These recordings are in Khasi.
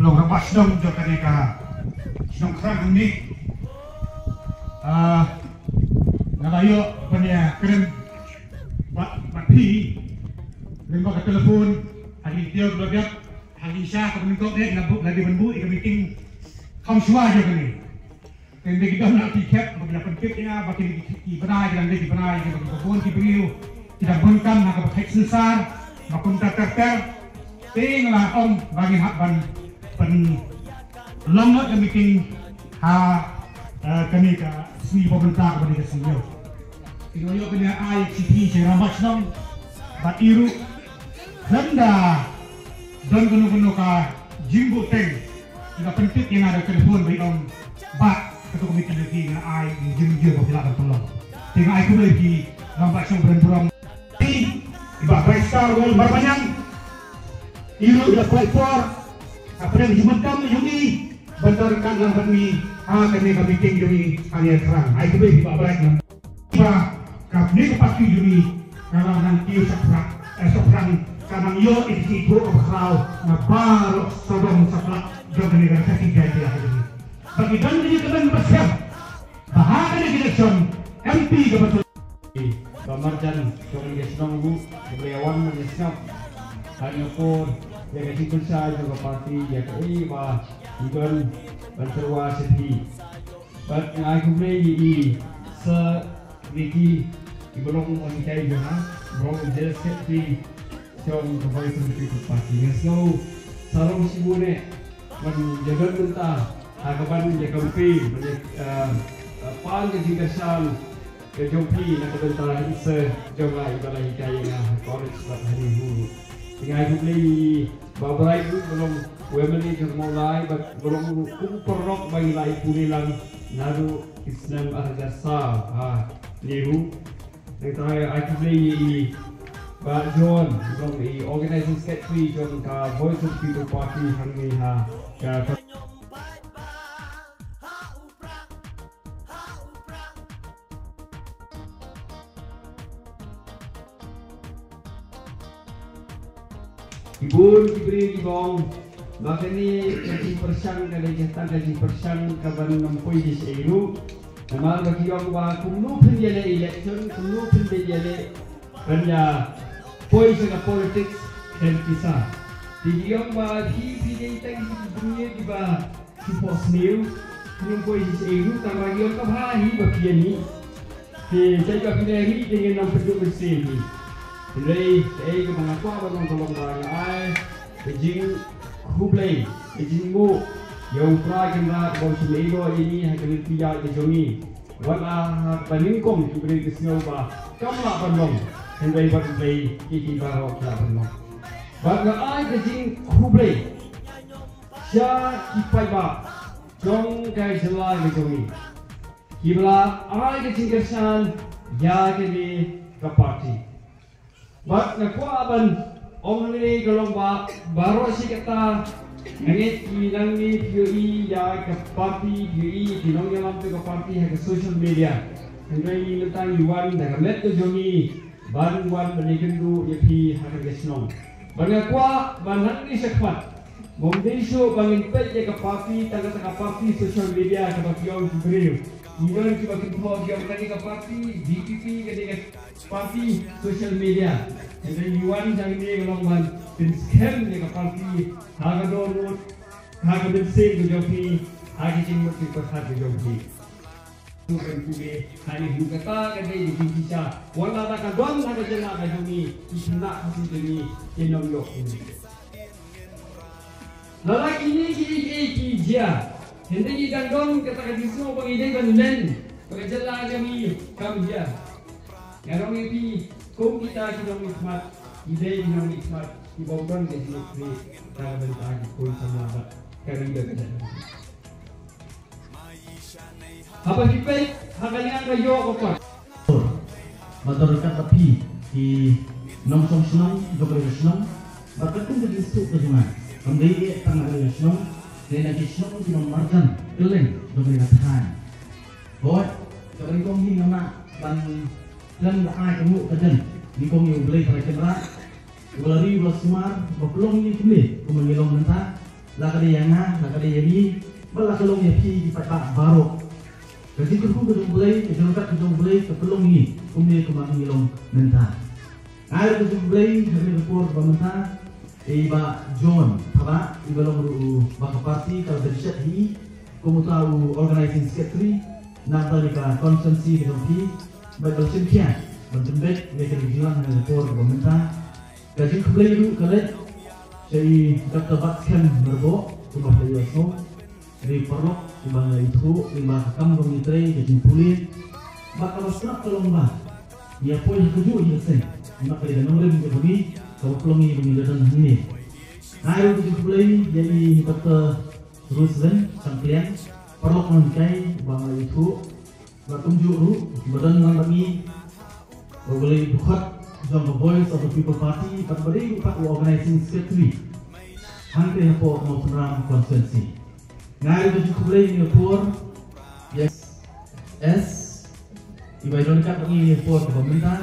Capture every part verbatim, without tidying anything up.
Jong ka ba shnong jong kane ka shnong Khrang hangne. Ah, nga la ïoh ban ïa kren bad bad phi lyngba ka telephone ha ki taïew ba la dep, ha ki sha ka ban kok de na bu la dei ban buh ïa ka meeting kham shuwa jong kane. Teng de ki don na ki khep ba ki la pyntip ïa nga ba ki ki bnai ki dang de ki bnai ki ba ki bun ki briew ki dang bun kam na ka ba khek sensar ba kumta ter ter. Teng la ong ba ngin hap ban pynlong ka meeting ha, eh, kane ka sngi ba mynta ka ba dei ka sngi ïew. Ki ïoh kane ai ki phi sha rangbah shnong bad i ruh khlem da don kano kano ka jingbuh teng. Ki la pyntip ïa nga da telephone ba ong ba kato ka meeting ki nga ai jingïoh ba ki la kan pynlong. Te nga ai khublei ki rangbah shnong Bren Burom. Ki ba Bright Star World Marmanyang. I ruh ïa poi por ka pyrshang jingmyntoi jong i ban don ryngkat lang bad ngi ha kane ka meeting jong i ha Ïaid Khrang. Ai khublei ki ba Bright. Ba ka bynta ka party jong ngi ka la nang kiew shaphrang, eh, shaphrang ka nang ïoh ïa ki jingkyrkhu ba khraw na baroh sawdong satlak jong kane ka Khasi Jaintia ka jong ngi. Ba ki don kane ka ban ba shem ba ha kane ka election M P ka ba shu ba marjan jong kane ka shnong ruh ka ba ïa wan ban ïa sngap ha kane ka por ïa ka jingpyrshah jong ka party ïa kaei ba ngi don ban tyrwa sha phi. Bad nga ai khublei ïa i Sir Ricky, i ba long u hikai jong nga, ba long u General Secretary jong ka Voice of the People Party. Nga sngew sarong shibun eh ban ïa don mynta ha ka ban ïa campaign, ban ïa, eh, eh, pan ka jingkyrshan ka jong phi na ka bynta i Sir jong nga i ba la hikai ïa nga ha college bad ha NEHU. Te nga ai khublei ïa i Bah Bright ruh ba long u MLA jong Mawlai bad ba long ruh kum u paralok ba ngi la ïa pule lang naduh ki snem ar hajar saw ha NEHU. Nangta ai khublei ïa i Bah John ba long i Organizing Secretary jong ka Voice of People Party hangne ha ka Ki bun ki briew ki ba ong ba kane ka jingpyrshang ka dei ka tang ka jingpyrshang ka ban ym poi sha ei ruh. Namar ba ki ong ba kumno phin ïaleh election, kumno phin dei ïaleh ban ïa poi sha ka politics khlem pisa. Te ki ong ba phi phi dei tang ki briew ki ba Ki phohsniew, ki nongpoi hi ei ruh tang ba ki ong ka bha hi ba phi ïa mih. Te jait ba phi la ïa mih te ngin ym pynduh mynsiem hi. Hynrei kaei kaba nga kwah ban ong ka long ba nga ai ka jingkhublei, ka jingmut ïa U Trai Kynrad ba u shim ei noh ïa ngi ha ka lynti ïaid ka jong ngi. Wat la ha kaba nyngkong ki briew ki sngew ba kam lah ban long, hynrei bad U Blei ki ki baroh ki lah ban long. Bad nga ai ka jingkhublei sha ki paidbah jong ka jylla ka jong ngi kiba la ai ka jingkyrshan ïa kane ka party. Bad nga kwah ban ong hangne ka long ba baroh shi katta nga ngeit ki nangne phi ïohi ïa ka party, phi ïohi ki nongïalam jong ka party ha ka social media. Hynrei ngi mynta ngi wan da ka met ka jong ngi ban wan ban ïakynduh ïa phi ha kane ka shnong. Bad nga kwah ba nangne shakhmat, ym dei shuh ba ngin peit ïa ka party tang kata ka party social media kaba ki ong ki briew. Ngi don kiba kynthoh ki ong kane ka party VPP, kane ka party social media. Hynrei ngi wan hangne ka long ban pynskhem ïa ka party ha ka dohnud, ha ka mynsiem ka jong phi, ha ki jingmut jingpyrkhat ka jong phi. Ruh ban pule, ha ïa u kata ka dei ka jingshisha. Wat la da ka don ha ka jylla ka jong ngi, ki khynnah Khasi jong ngi kin ym ïoh pule. Lada kine kiei kiei ki jia, hynrei ngi dang don kata ka jingsngew ba ngi dei ban len ba ka jylla jong ngi kam jia. Nga ong ïa phi, kum kita ki nongmihkhmat, ki dei ki nongmihkhmat kiba ym don ka jingïeit kata ka bynta ki khun samla bad ka ri ka jylla. Haba phi peit ha ka liang ka ïoh ka kot. Ba don ryngkat bad phi ki nongshong shnong jong kane ka shnong. Bad katkum ka jingsuk ka jong nga, kam dei eh tang na kane ka shnong, dei na ki shnong ki nongmarjan kylleng jong kane ka thaiñ. Hooid, kaba nyngkong hi ngam lah ban khlem da ai ka nguh ka jen, nyngkong ïa U Blei Trai Kynrad uba la ri, uba la sumar, uba pynlong ïa ngi kumne kumba ngi long mynta. La ka dei ïa nga, la ka dei ïa ngi, bad la ka long ïa phi ki paidbah baroh. Ka jingkyrkhu ka jong U Blei, ka jingryngkat ka jong U Blei ka pynlong ïa ngi kumne kumba ngi long mynta. Ai ka jong U Blei ha kane ka por ba mynta, i Bah John Thabah, iba long ruh ba ka party ka la pynshet hi kum uta u organizing secretary na kane ka constituency ka jong phi, bad ba la shim khia ban pynbeit ïa kane ka jingïalang ha kane ka por ba mynta. Ka jingkhublei ruh ka leit sha i Doctor Batskhem Myrboh, kumba phi la ïohsngew, ka dei paralok uba nga ithuh lyngba ka kam jong ngi trei, ka jingpule. Bad kaba sngap ka long ba ngi ïa poi ha kajuh hi ka seng, namar ka dei ka nongrim ka jong ngi kaba pynlong ïa ngi ban ïa don hangne. Nga ai ruh ka jingkhublei ïa i Doctor Roselyn Shangpliang, paralok nonghikai uba nga ithuh, bad kumjuh ruh ba don lang bad ngi, ba u lei dkhot jong ka Voice of the People Party, bad ba dei ruh pat u organizing secretary hangtei hapoh Mawphanram constituency. Nga ai ruh ka jingkhublei ïa ngi por, yes, yes, iba i don ryngkat bad ngi ïa ngi por kaba mynta,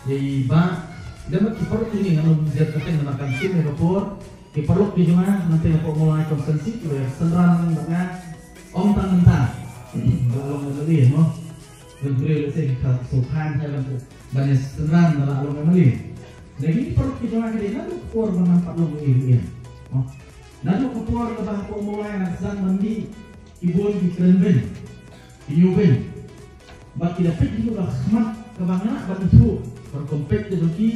ïa i Bah, ïa bad ki paralok ïa ngi, ngam ïoh jia kyrteng namar kan shim ïa ka por, ki paralok ki jong nga nangtei hapoh Mawlai constituency kiba ïa synran lang bad nga ym tang mynta ba la long M L A mo. Ngan briew lehse ki ka sngewthuh ban ban ïa synran ba la long M L A. Lagi ki paralok ki jong nga ki dei naduh ka por ba ngam pat long M L A mo. Naduh ka por kaba hapoh Mawlai nga sdang ban mih ki bun ki kren beiñ, ki ñiew beiñ. Bad ki da peit ïa ka khmat kaba nga ban ithuh ka rukom peit ka jong ki,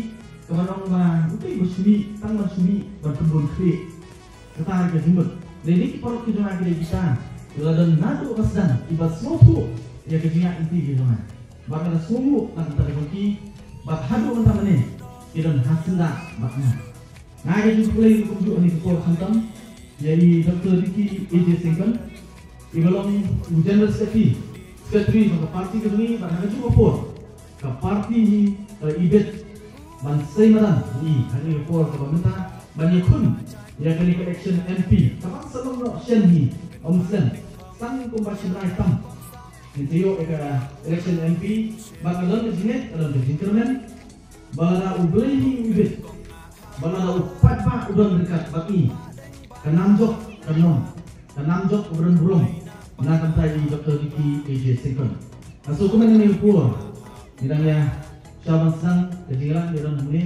kaba long ba utei ba shu mih, tang ban shu mih ban pynbun khlieh. Kata ka jingmut. Lei lei ki paralok ki jong nga ki dei kita, la don naduh ba sdang kiba sngewthuh ïa ka jingïaid lynti ka jong nga. Bad ka da sngewthuh na ka bynta ka jong ki, bad haduh mynta mynne ki don ha syndah bad nga. Nga ai ka jingkhublei ruh kumjuh ha kane ka por khamtam ïa i Doctor Ricky A J Syngkon, iba long u General Secretary, Secretary jong ka party ka jong ngi, bad ha kajuh ka por ka party hi ka la ibit ban sei madan ïa i ha kane ka por kaba mynta ban ïakhun ïa kane ka election M P kaba sa long noh shen hi, ym shen, sang kumba shi bnai tam ngin sa ïoh ïa ka election M P. Bad ka don ka jingngeit, ka don ka jingkyrmen. Ba lada U Blei hi u ibit, ba lada u paidbah u don ryngkat bad ngi, ka nam jop kan long, ka nam jop ka burom burom na ka bynta i Doctor Ricky A J Syngkon. Nga sngewkmen ha kane ka por ngi dang ïa shah ban sdang ka jingïalang, ngi don hangne,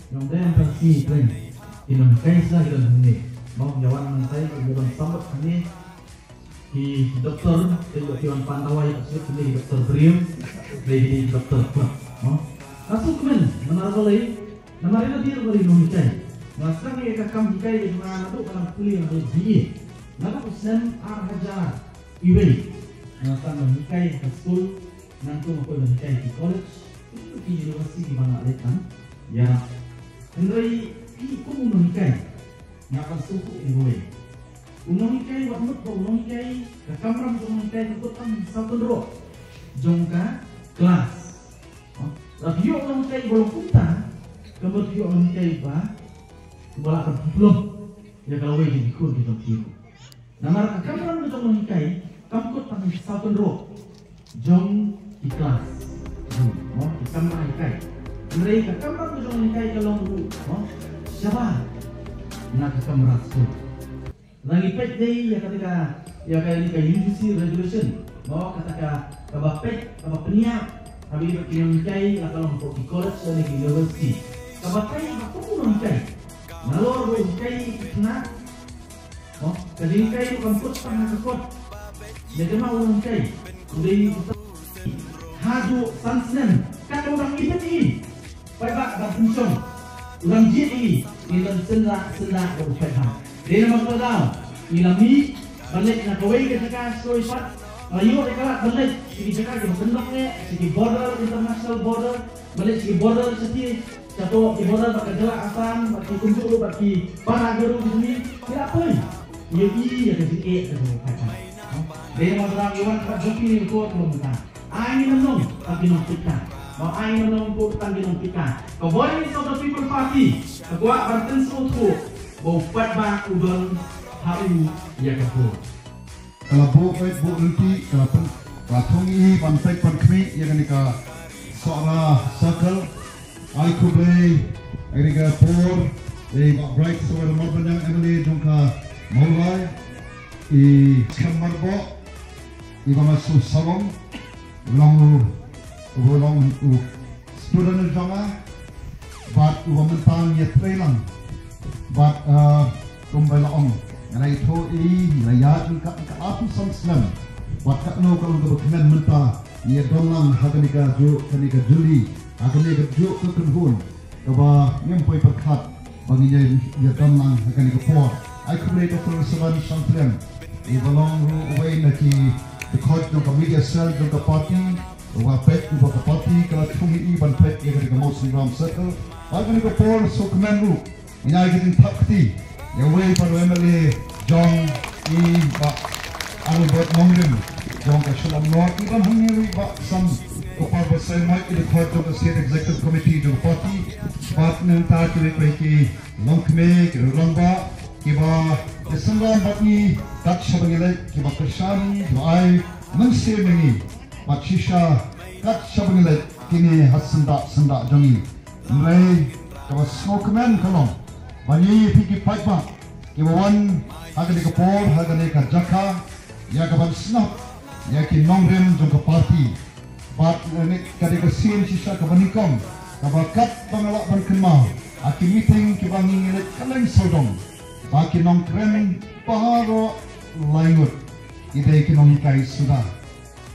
ngi ong dei hangta sngi Blei, ki nonghikai sla ki don hangne. Mo, ïa wan hangtai, ngi don sambut hangne. Ki doktor, te ïoh ki wan pan dawai, ka sut ki doktor briew, dei ki doktor klok, no? Ka suk men, namar balei, namar ïa la dei ruh ba dei nonghikai. Nga sdang ïa ka kam hikai ka jong nga naduh ba nga pule naduh B A. Naduh u snem ar hajar iwei nga sdang ban hikai ha ka skul, nangta nga poi ban hikai ki college, ki university kiba nga leit tang ïarap. Hynrei phi kum u nonghikai, nga pynshai ïa kawei. U nonghikai, wat mut ba u nonghikai, ka kamram jong u nonghikai ka kut tang saw kynroh jong ka klas. Lada phi ïoh u nonghikai ba long kumta, ka mut phi ïoh u nonghikai ba, uba lah ban pynlong ïa ka lawei jong ki khun ki jong ki. Namar ka kamram ka jong u nonghikai kam kut tang saw kynroh jong ki klas. Hmm, mo, ki kamra hikai. Hynrei ka kamram ka jong u nonghikai ka long ruh, mo, shabar na ka kamra skul. Lada ngi peit dei ïa kata ka, ïa ka, ïa ka U G C regulation, mo, kata ka, kaba peit, kaba pynïap ha ki nonghikai, la ka long hapoh ki college lane ki university. Kaba tei ba kum u nonghikai, nalor ba u hikai ki khynnah, mo, ka jinghikai ruh kam kut tang ha ka kot. Lada ma u nonghikai u dei u, haduh san snem, katba u dang ibit hi, paidbah bad pynshong, u dang jied hi, ngin don syndah syndah bad u paidbah. Dei namar kata daw ngi la mih ban leit na kawei ka jaka sha kawei pat. Nga ïoh ïa ka lad ban leit sha ki jaka kiba kyndong eh, sha ki border, international border, ban leit sha ki border sha ki, sha to ki border bad ka jylla Assam, bad ki kumjuh ruh bad ki para Garo ki jong ngi, ki la poi. Ïohi ïa ka jingeh ka jong u paidbah. Dei namar kata ngi wan bad jong ki ne ko ko mynta. Ai ngin ym long tang ki nongpitta. Ba ai ngin ym long tang ki nongpitta. Ka Voice of the People Party ka kwah ban pynsngewthuh ba u paidbah u don ha u ïa ka vote. Ka la buh beit buh ryntih, ka la pyn, ka la thung ïa i ban peit ban khmih ïa kane ka Sohra Circle. Ai khublei ïa kane ka por ïa i Bah Bright Sower Mawryngkneng, M L A jong ka Mawlai, i Skhem Marbok, i ba nga shu sawong, long u, u long u student jong nga, bad u ba mynta ngi ïa trei lang, bad, eh, kumba la ong, nga la ïathuh ïa i, nga la ïaid ryngkat, ryngkat arphew san snem, bad katno katno kaba kmen mynta, ngi ïa don lang ha kane kajuh, kane ka juli, ha kane kajuh ka kynhun, kaba ngim poi pyrkhat ba ngin ïa, ïa don lang ha kane ka por. Ai khublei Doctor Sevan Shangtren, uba long ruh uwei na ki dkhot jong ka media cell jong ka party, uba peit, uba ka party ka la thung ïa i ban peit ïa kane ka Mawsynram Circle. Ba kane ka por sngewkmen ruh ngin ai ka jingthap kti ïa uwei pat u M L A jong i, Bah Adelbert Nongrim jong ka Shillong North, i don hangne ruh i Bah Sam Kupar Basaiawmoit, i dkhot jong ka State Executive Committee jong ka party, bad nangta kiwei kiwei ki longkmie, ki rangbah kiba ïa synran bad ngi kat shaba ngi leit, kiba kyrshan, kiba ai mynsiem ïa ngi, bad shisha kat shaba ngi leit kine ha syndah syndah jong ngi. Hynrei kaba sngewkmen ka long ba ngi, phi ki paidbah kiba wan ha kane ka por, ha kane ka jaka, ïa kaban sngap ïa ki nongrim jong ka party. Bad, eh, ne ka dei ka sien shisha kaba nyngkong kaba kat ba nga lah ban kynmaw ha ki meeting kiba ngi ngi leit kylleng sawdong, ba ki nongkren baroh lai ngut ki dei ki nonghikai suda.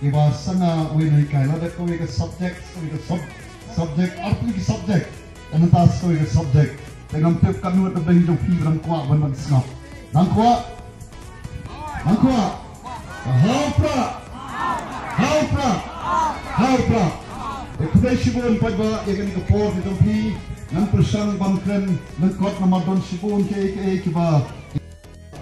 Kiba sanga uwei na uwei, lada kawei ka subject, kawei ka sub-, subject, arphew ki subject, ka nangta sa kawei ka subject. Te ngam tip katno ka dei jong phi ba dang kwah ban, ban sngap. Dang kwah? Dang kwah? Ha u Prah! Ha u Prah! Ha u Prah! Te khublei shibun paidbah ïa kane ka por ka jong phi. Ngan pyrshang ban kren lyngkot namar don shibun kiei kiei kiba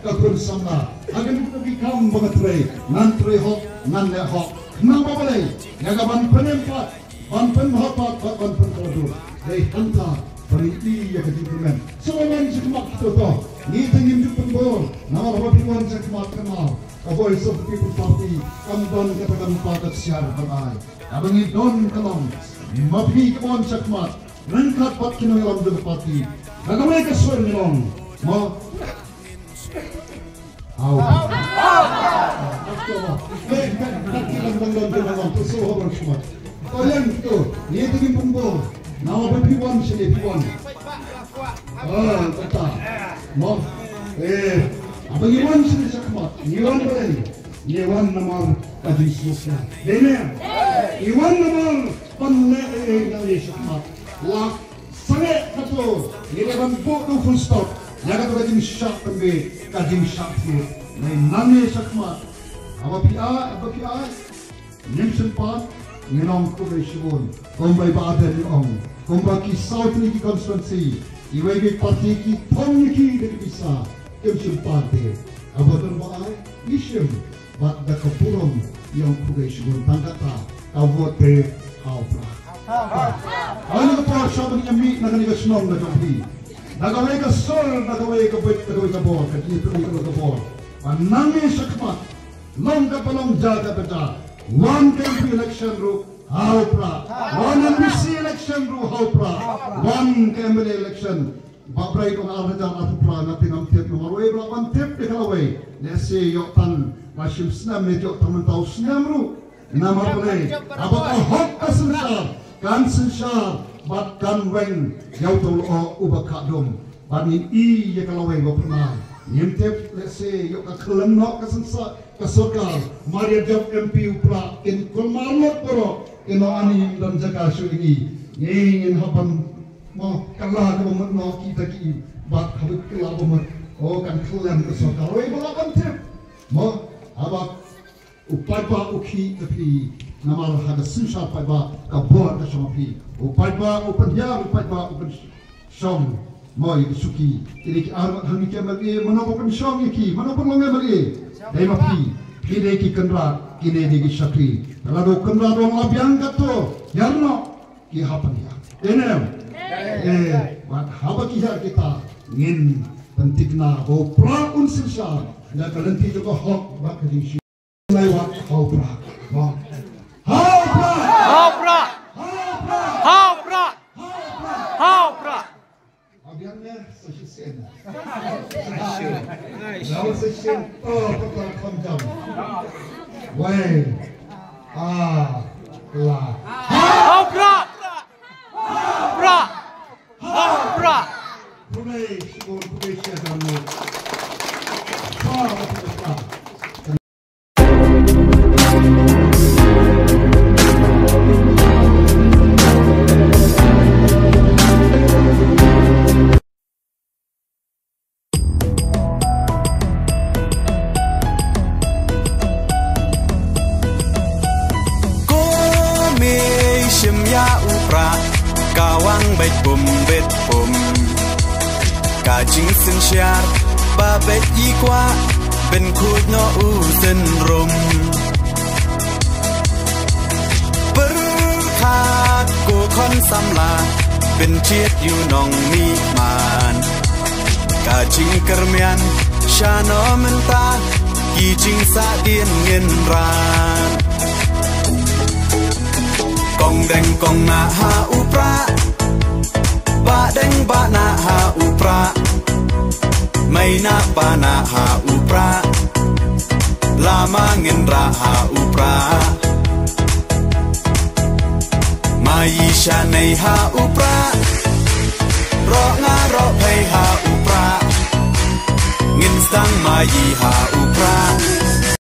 ka khun samla. Ha kane ka kam ba nga trei, ngan trei hok, ngan leh hok. Namar balei? Ïa kaban pynim pat, ban pynbha pat, bad ban pynkhlaiñ. Dei hangta ba ngi i ïa ka jingkyrmen. Sngewbha ban shakhmat kito to. Ngi te ngim ju pynbor. Namar haba phi wan shakhmat, kynmaw, ka Voice of the People Party kam don kata ka lypa ka ksiar ban ai. Kaba ngi don ka long ma phi kiba wan shakhmat ryngkat bad ki nongïalam jong ka party. Ka kawei ka sur ngi long, mo. Au. Hei, ka, ka, ki long, long, long, ki long, long, to so, ho, bang, shmat. To, ïa kito, ngi te ngim pynbor. Namar ba phi wan shane, phi wan. Ah, kata. Mo. Eh, haba ngi wan shane shakhmat, ngi wan balei? Ngi wan namar ka jingsngewsih. Dei ne? Ngi wan namar ban leh ei ei na ngi shakhmat. La sangeh kato, ngi dei ban buh da u full stop ïa kato ka jingshah pynbeit, ka jingshah thied. Ngi nangne shakhmat. Haba phi ai, haba phi ai, ngim shym pan, ngin ong khublei shibun. Kumba i Bah Ardent i ong, kumba ki saw tylli ki constituency, iwei iwei party ki thong ïa ki da ki pisa, kim shym pan te. Haba don ba ai, ngi shim. Bad da ka burom ngi ong khublei shibun, tang kata ka vote te ha u Prah. Ha kane ka por, sha ba ngin ïa mih na kane ka shnong ka jong phi, da kawei ka sur, da kawei ka bit, da kawei ka bor, ka jingïathuh, da kawei ka bor. Ba nangne shakhmat, long kaba long, jia kaba jia, wan ka M P election ruh ha u Prah, wan M D C election ruh ha u Prah, wan ka M L A election. Ba brei kong ar hajar arphew phra, nga te ngam tip namar wei ba lah ban tip ïa ka lawei. Lehse ïoh tang la shim snem ne ïoh tang mynta u snem ruh. Namar balei? Haba ka hok ka synshar, kan synshar bad kan weng ïa uto u lyoh uba kha dum. Bad ngin i ïa ka lawei ba pynai. Ngim tip, lehse ïoh ka khlem noh ka synshar, ka sorkar. Mar ïa jop M P u Prah, kin kulmar lut baroh, kin ong ani ym don jaka shuh ïa ngi. Ngi ngin hap ban Mo, kylla kaba mut noh kita ki, bad haba kylla ba mut, o, kan khlem ka sorkar. Wei ba lah ban tip. Mo, haba u paidbah u khih da phi, namar ha ka synshar paidbah ka bor ka shong ha phi. U paidbah u pynhiar, u paidbah u pynshong. Mo, ïa ki shuki, kine ki arngut hangne ki M L A, mano ba pynshong ïa ki, mano ba long M L A? Dei ma phi. Phi dei ki kynrad, kine dei ki shakri. Lada u kynrad u ong la biang kato, hiar noh. Ki hap ban ïa. Ïa ne em? Eh, bad haba ki ïa kita, ngin pynthikna ba u Prah un synshar na ka lynti jong ka hok bad ka jingshit. Lai wat ha u Prah. Mo. Ha u Prah! Ha u Prah! Ha u Prah! Ha u Prah! Ha u Prah! Abiang ne, sa shisien. Sa shisien. Sien to pata kham jam. Wei. A. La. Ha u Prah! Ha u Prah! Ha u Prah! Kumei shibun kumei shia dam ni. Ha u Prah. Ko mei shim ïa u Prah, ka wang beit pum beit pum. Ka jingsynshar ba beit i kwah, ban khuid noh u synrum. Pyrkhat ko khon samla, ban jied ïa u nongmihman. Ka jingkyrmen shano mynta, ki jingsahdien ngin ran. Kong deng kong nah ha u Prah, bah deng bah nah ha u Prah, mei nah pa nah ha u Prah, lama ngin rah ha u Prah. Maïi shanei ha u Prah, roh nga roh phei ha u Prah, ngin sdang maïi ha u Prah.